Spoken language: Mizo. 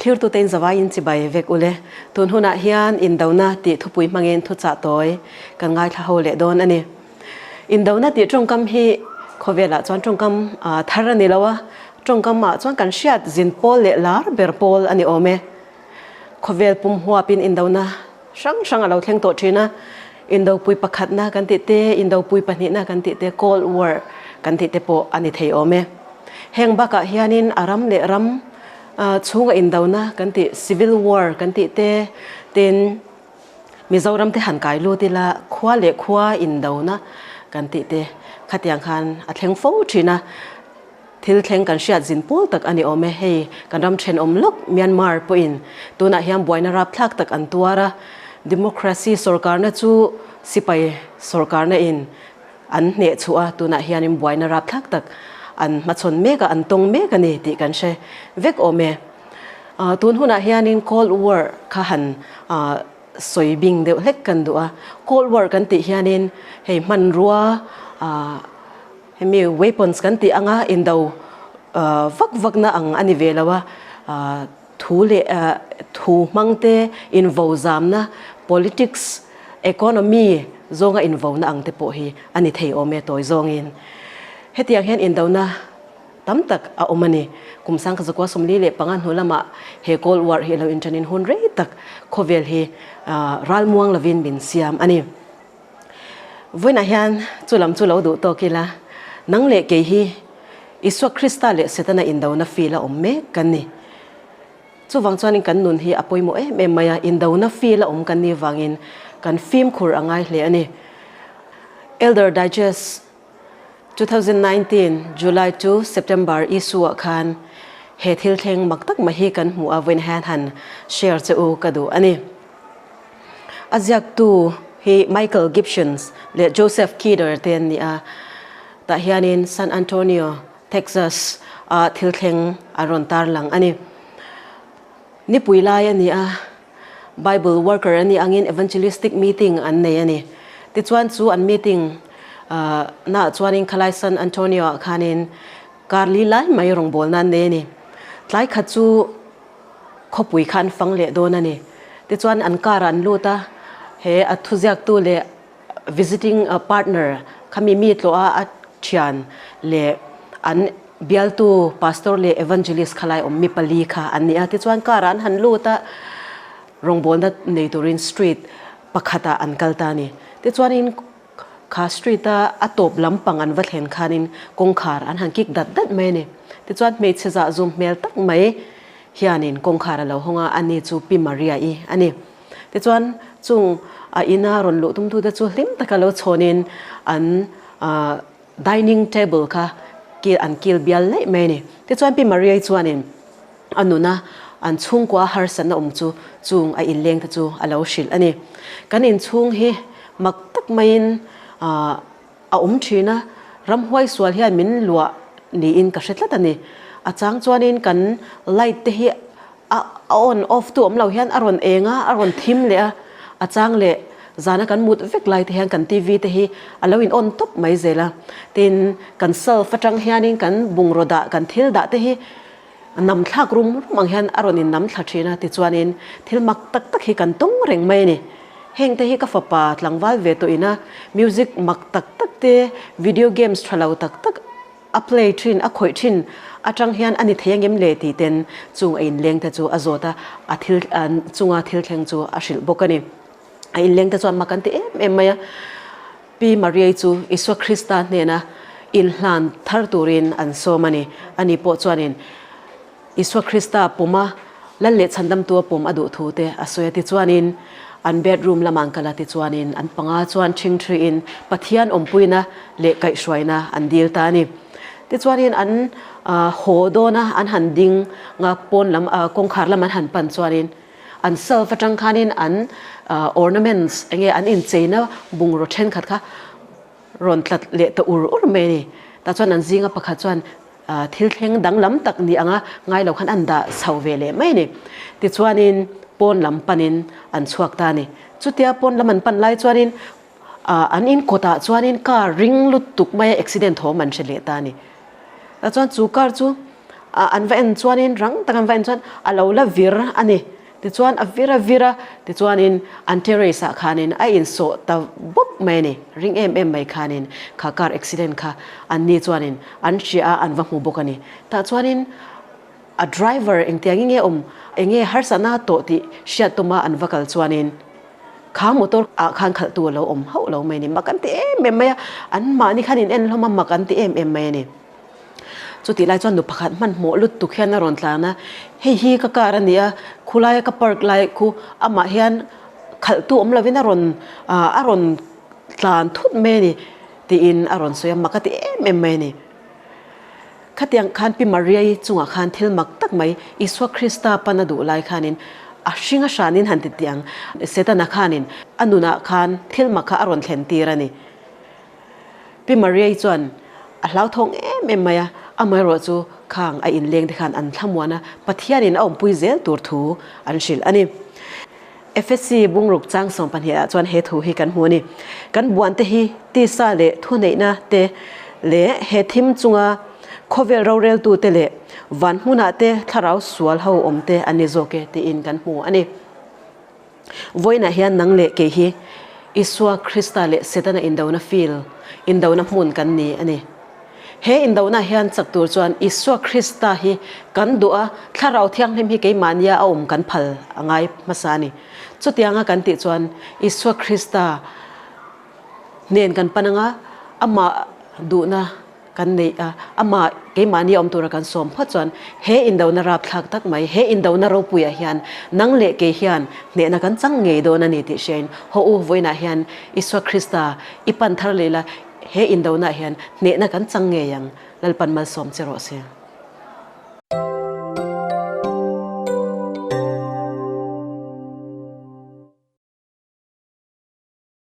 Thirtute in zavaiin chibai vek ule. Tun hunah hian indona tih thupui hmangin thuchah tawi kan ngaithla ho leh dawn a ni. Indona tih tawngkam hi khawvelah chuan tawngkam thar a ni lo a, tawngkam ah chuan kan hriat zin pawl leh lar ber pawl a ni awm e. Khawvel pum huapin indona hrang hrang a lo thleng tawh thin a, indopui pakhatna kan tih te, indopui pahnihna kan tih te, Cold War kan tih te pawh a ni thei awm e. Heng bakah hianin a ram leh ram chhunga indona kan tih, Civil War kan tih te, tin Mizoram te han kai lut ila khua leh khua indona kan tih te khatiang khan a thleng fo thin a. Thil thleng kan hriat zin pawl tak a ni awm e. Hei kan ram thenawm lawk Myanmar pawhin tunah hian buaina rapthlak tak an tuar a, democracy sorkarna chu sipai sorkarna in an hneh chhuah a, tunah hianin buaina rapthlak tak an hmachhawn mek a, an tawng mek a ni tih kan hre vek awm e. Tun hunah hianin Cold War kha han sawi bing deuh hlek kan duh a. Cold War kan tih hianin hei hmanrua Hemi weapons kan tih anga indo vak vakna ang a ni ve lo a, thu leh thu hmang te invo zamna, politics, economy zawnga invona ang te pawh hi a ni thei awm e tawi zawngin. Hetiang hian indona tam tak a awm a ni. Kum sangkhat zakua 45 hnu lamah he Cold War hi a lo inṭanin hun rei tak khawvel hi ralmuang lovin min siam a ni. Vawiinah hian chu lam chu lo duh tawk ila, nang leh kei hi Isua Krista leh Setana indona feel a awm mek kan ni. Chuvang chuanin kan nun hi a pawimawh em em mai a, indona feel a awm kan nih vangin kan fimkhur a ngai hle a ni. Elder Digest 2019 July to September issue ah khan he thil thleng mak tak mai hi kan hmuh a, vawiin hian han share che u ka duh a ni. A ziaktu hi Michael Gibsons leh Joseph Kidder te an ni a, tah hianin San Antonio, Texas ah thil thleng an rawn tarlang a ni. Nipui lai a ni a, Bible worker a nih angin evangelistic meeting an nei a ni. Tichuan chu an meeting naah chuanin khalai San Antonio ah khanin kar li lai mai rawngbawlna an nei a ni. Tlai khat chu khawpui kha an fang leh dawn a ni. Tichuan an car ah an lut a, he a thuziaktu leh visiting partner khami mi tlawh a a thian leh an bialtu pastor leh evangelist khalai awm mi pali kha an ni a. Tichuan car ah an han lut a, rawngbawlna nei turin street pakhatah an kal ta a ni. Tichuanin kha street a a tawp lampang an va thlen khanin kawngkhar an han kik dat dat mai a ni. Tichuan hmeichhe zah zum hmel tak mai hianin kawngkhar a lo hawng a, ani chu Pi Maria-i a ni. Tichuan chung a ina rawn luh tumtute chu hlim taka lo chhawnin an dining table kha kil an kil bial laih mai a ni. Tichuan Pi Maria-i chuanin a nuna an chhungkua harsatna awm chu chung a inleng te chu a lo hrilh a ni. Kan inchhung hi mak tak maiin a awm thin a, ramhuai sual hian min luah niin ka hre tlat a ni. A chang chuanin kan light te hi A on off tu awm lo hian a rawn eng a, a rawn thim leh a, a chang leh zana kan mut vek lai te hian kan TV te hi a lo in on tawp mai zel a. Tin, kan self atang hianin kan bungraw dah, kan thil dah te hi nam thlak rum rum ang hian a rawn in nam thla thin a, tichuanin thil mak tak tak hi kan tawng reng mai a ni. Heng te hi ka fapa tlangval ve tawh ina music mak tak tak te, video games tha lo tak tak, A play thin, a khawih thin atang hian a ni thei angem le tih ten chung a inleng te chu a zawt a, a thil chunga thil thleng chu a hrilh bawk a ni. A inleng te chuan mak an ti em em mai a, Pi Mariai chu Isua Krista hnena inhlan thar turin an sawm a ni. Ani pawh chuanin Isua Krista puma Lal leh Chhandamtua pum a duh thu te a sawi a tichuanin an bedroom lamah an kal a tichuanin an panga chuan ṭhingṭhiin Pathian awmpuina leh kaihhruaina an dil ta a ni. Tichuanin an haw dawn a an han ding nga pawn lam kawngkhar lam an han pan chuanin an self atang khanin an ornaments enge an incheina bungraw thenkhat kha rawn tlat leh ta ur ur mai a ni. Tah chuan an zinga pakhat chuan Thil thleng danglam tak ni anga ngai lo khan an dah chho ve leh mai a ni. Tichuanin pawn lam panin an chhuak ta a ni. Chutia pawn lam an pan lai chuanin an in kawtah chuanin car ring lutuk maia accident thawm an hre leh ta a ni. Tah chuan chu car chu An va en chuanin rang tak an va en chuan a lo la vir a ni. Tichuan a vir a vir a, tichuanin an terrace ah khanin a insawh ta bawp mai a ni. Ring em em mai khanin kha car accident kha an ni chuanin an hria a, an va hmu bawk a ni. Tah chuanin a driver engtiang nge awm, enge harsatna tawh tih hriat tuma an va kal chuanin kha motor ah khan khalhtu a lo awm hauh lo mai a ni. Mak an ti em em mai a, anmahni khan in en hlawm a, mak an ti em em mai a ni. Chutih lai chuan nu pakhat hmanhmawh lutuk hian a rawn tlan a, hei hi ka car a ni a, khulaia ka park lai khu amah hian khalhtu awm lovin a rawn ah a rawn tlan thut mai a ni tiin a rawn sawi a, mak a ti em em mai a ni. Khatiang khan Pi Maria-i chungah khan thil mak tak mai Isua Krista pan a duh lai khanin a hring a hranin han ti tih ang, Setana khanin a nunah khan thil mak kha a rawn thlen tir a ni. Pi Mariai chuan a hlauthawng em em mai a, amaherawh chu khang a inleng te khan an thlamuan a, Pathianin a awmpui zel tur thu an hrilh a ni. Efesi bungruk chang 12 ah chuan he thu hi kan hmu a ni. Kan buan te hi tisa leh thuneihna te leh he thim chunga khawvel roreltu te leh van hmunah te thlarau sual ho awm te an ni zawk e tiin kan hmu a ni. Vawiinah hian nang leh kei hi Isua Krista leh Setana indona field, indona hmun kan ni a ni. He indona hian chak tur chuan Isua Krista hi kan duh a, Thlarau Thianghlim hi keimahnia a awm kan phal a ngai hmasa a ni. Chutianga kan tih chuan Isua Krista hnen kan pan anga amah duhna kan neih a, amah keimahni awm tura kan sawm phawt chuan he indona rapthlak tak mai, he indona ropuiah hian nang leh kei hian hnehna kan chang ngei dawn a ni tih hriain haw u, vawiinah hian Isua Krista i pan thar leh la, he indonaah hian hnehna kan chang ngei ang, Lalpan malsawm che rawh se.